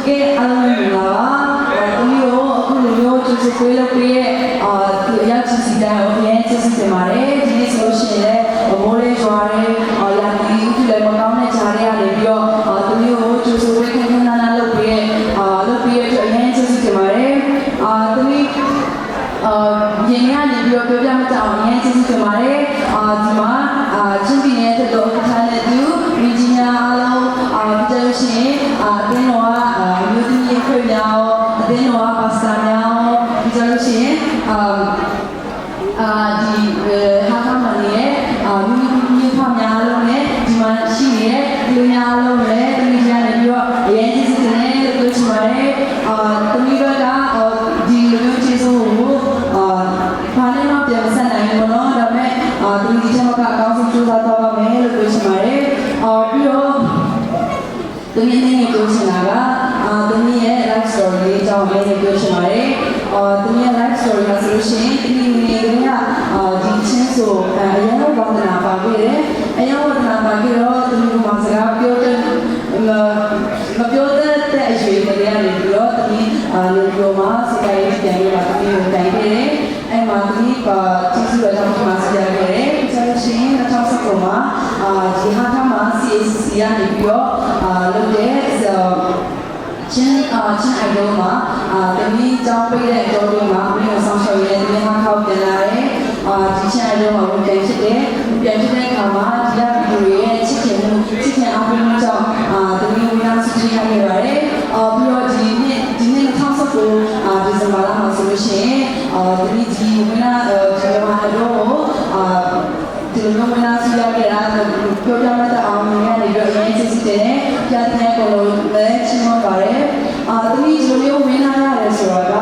ကဲအားလုံးမင်္ဂလာပါ။သမီးတို့အခုလိုမျိုးကျူစုခွေးလုပ်ပေးရဲ့အာဒီအရောက်ချီစီတိုင်းကိုအရင်ကျေးဇူးတင်ပါတယ်။ဒီနေ့ဆိုလို့ရှိရင်လည်းမိုးလေးရွာတယ်။အာရာဒီဥတုလည်းမကောင်းတဲ့ခြားတွေကနေပြီးတော့အာသမီးတို့ကျူစုခွေးခန်းခန်းနာနာလုပ်ပေးရဲ့အာလုပ်ပေးရဲ့အတွက်အရင်ကျေးဇူးတင်ပါတယ်။အာသမီး အာရင်ကနေပြီးတော့ပြောပြမကြအောင်အရင်ကျေးဇူးတင်ပါတယ်။အာဒီမှာအာချင်းပြည်နယ်တက်တော်ဥက္ကဋ္ဌနဲ့သူမိကြီးများအားလုံးအာပြကြလို့ရှိရင်အာအသင်းတော်ကအာမြို့သူရဲ့ခွေများရောအသင်းတော်ကပါစတာများရောပြကြလို့ရှိရင်အာအာဒီဟာခမန်ရဲ့အာမိမိမိဖများလုံးနဲ့ဒီမှာရှိနေတဲ့လူများလုံးလည်းတမိများလည်းပြီးတော့အရင်ကျေးဇူးတင်တယ်လို့ပြောချင်ပါတယ်။အာတမိဘကဒီလိုမျိုးကျေးဇူးကိုအာဘာနဲ့မှပြန်ဆက်နိုင်ဘူးနော်ဒါပေမဲ့အာတမိဒီချက်ကအကောင်းဆုံးကြိုးစားတော့ပါမယ်လို့ပြောချင်ပါတယ်။အာပြီးတော့ တမီးအနေနဲ့ပြောချင်တာကအာတမီးရဲ့ life story လေးအကြောင်းလေးပြောချင်ပါတယ်။အာတမီးရဲ့ life story ကဆိုလို့ရှိရင်တမီးငယ်ကလေးကအာဒီချင်းဆိုအရင်ကဝါသနာပါခဲ့တယ်။အရင်ဝါသနာပါခဲ့တော့တမီးကမှစကားပြောတဲ့မပြောတဲ့အရွယ်ကလေးကနေပြီးတော့တမီးအာလူပြောမှာစကားရေးပြန်ရတာတမီးကိုတိုင်ခဲ့တယ်။အဲ့မှာတမီးပါကျေးဇူးတော်ကြောင့်ဒီမှာဆက်ရခဲ့တယ်။ဆိုလို့ရှိရင်2019မှာအာဒီဟာခါမှာ CACC ကနေပြီးတော့အာလုပ်တဲ့ဆိုချင်းအာချင်းအိုင်ဒိုမှာအာတမီးကြောင်းပေးတဲ့အတော်တွေမှာအမေကိုဆောင်ရှောက်ရတဲ့တမီးဟာခောက်ပြန်လာတယ်အာဒီချင်းအိုင်ဒိုမှာဝင်ပြန်ဖြစ်တယ်ပြန်ဖြစ်တဲ့အခါမှာဒီကဗီဒီယိုရဲ့ချစ်ခင်မှုချစ်ခင်အားပေးမှုကြောင့်အာတမီးဝင်ရောက်ဆွေးနွေးရခဲ့ပါတယ်အာပြီးတော့ဒီနှစ်ဒီနှစ်2019အာဒီဇင်ဘာလမှာဆိုလို့ရှိရင်အာတမီးဒီဝင်လာဒီမှာတော့အာဒီလိုမျိုးနာစီရခဲ့တာပြောပြမတတ်အောင်နေရနေပြီးတော့အရင်စစ်စစ်တဲ့ပြတဲ့ကိုလိုလည်းချီးမွမ်းပါတယ်အာတမီးဒီလိုမျိုးဝင်လာရတယ်ဆိုတော့က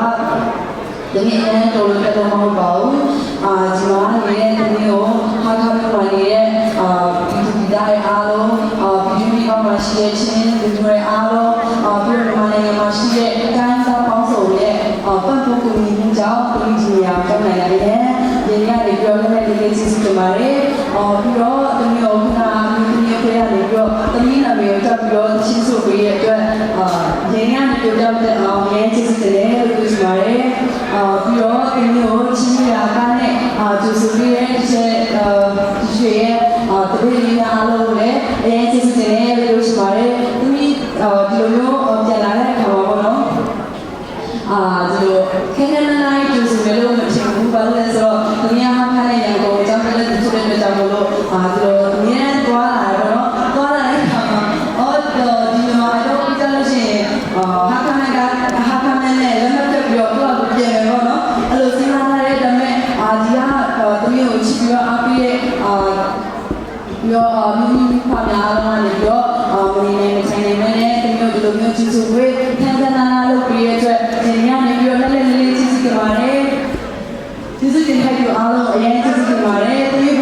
တမီးအရင်တော်လို့တော့မဟုတ်ပါဘူးအာဒီမှာနေတဲ့တမီးကိုဟာခါမျိုးမှာနေတဲ့အာပြည်သူပြည်သားတွေအားလုံးအာပြည်သူပြည်သားမှာရှိတဲ့ချင်းလူတွေအားလုံးအာပြည်မြန်မာနိုင်ငံမှာရှိတဲ့တိုင်းသားပေါင်းစုံရဲ့အာပတ်ဖို့ကူညီမှုကြောင့်တမီးဒီနေရာကိုရောက်နိုင်ရတယ်ဒီနေ့ကနေပြောလည်းလည်းလေးကျေးဇူးတင်ပါတယ်။အော်ပြီးတော့တမီးကိုခုနအမျိုးသမီးခွေကနေပြီးတော့တမီးနာမည်ကိုတက်ပြီးတော့ချင်းစုပေးတဲ့အတွက်အာရင်းကနေပြောပြတဲ့အောင်ရဲကျေးဇူးတင်တယ်လို့ပြောချင်ပါတယ်။အာပြီးတော့တမီးကိုချင်းရကားနဲ့အာကျူစုပေးတဲ့တစ်ချက်အာဒီရွှေရဲ့အာတပည့်လေးများအားလုံးလည်းအရင်ကျေးဇူးတင်တယ်လို့ပြောချင်ပါတယ်။တမီးအာဒီလိုမျိုးပြန်လာတဲ့အခါမှာပေါ့နော်။ အာဒီလိုခဲခဲနနိုင်ကျူစုမယ်လို့မထင်ဘူးဘာလို့လဲဆိုတော့တမယားခါနဲ့ရန်ကုန်ကျောင်းတက်တဲ့သူဖြစ်တဲ့ကြောင့်မလို့အာဒီလိုအမြဲသွားလာတယ်ပေါ့နော်သွားလာတဲ့အခါမှာအော်ဒီမှာတော့ပြကြလို့ရှိရင်အာဟာခမန်ကဟာခမန်နဲ့လက်မှတ်တက်ပြီးတော့သူ့အကူပြင်မယ်ပေါ့နော်အဲ့လိုစဉ်းစားထားတဲ့ဒါပေမဲ့အာဒီကတမီးကိုချီပြီးတော့အားပေးတဲ့အာ ပြီးတော့မိမိမိဖများအားလုံးကနေပြီးတော့အာမင်းနဲ့မဆိုင်နေမဲနဲ့တမျိုးဒီလိုမျိုးချူချူဝေးထန်ထန်နာနာလုပ်ပြီးတဲ့အတွက်ဒီညနေပြီးတော့လက်လက်လေးလေးချစ်ချစ်ကြပါတယ်ကျေးဇူးတင်ထိုက်သူအားလုံးအရင်ကျေးဇူးတင်ပါတယ်တမျိုး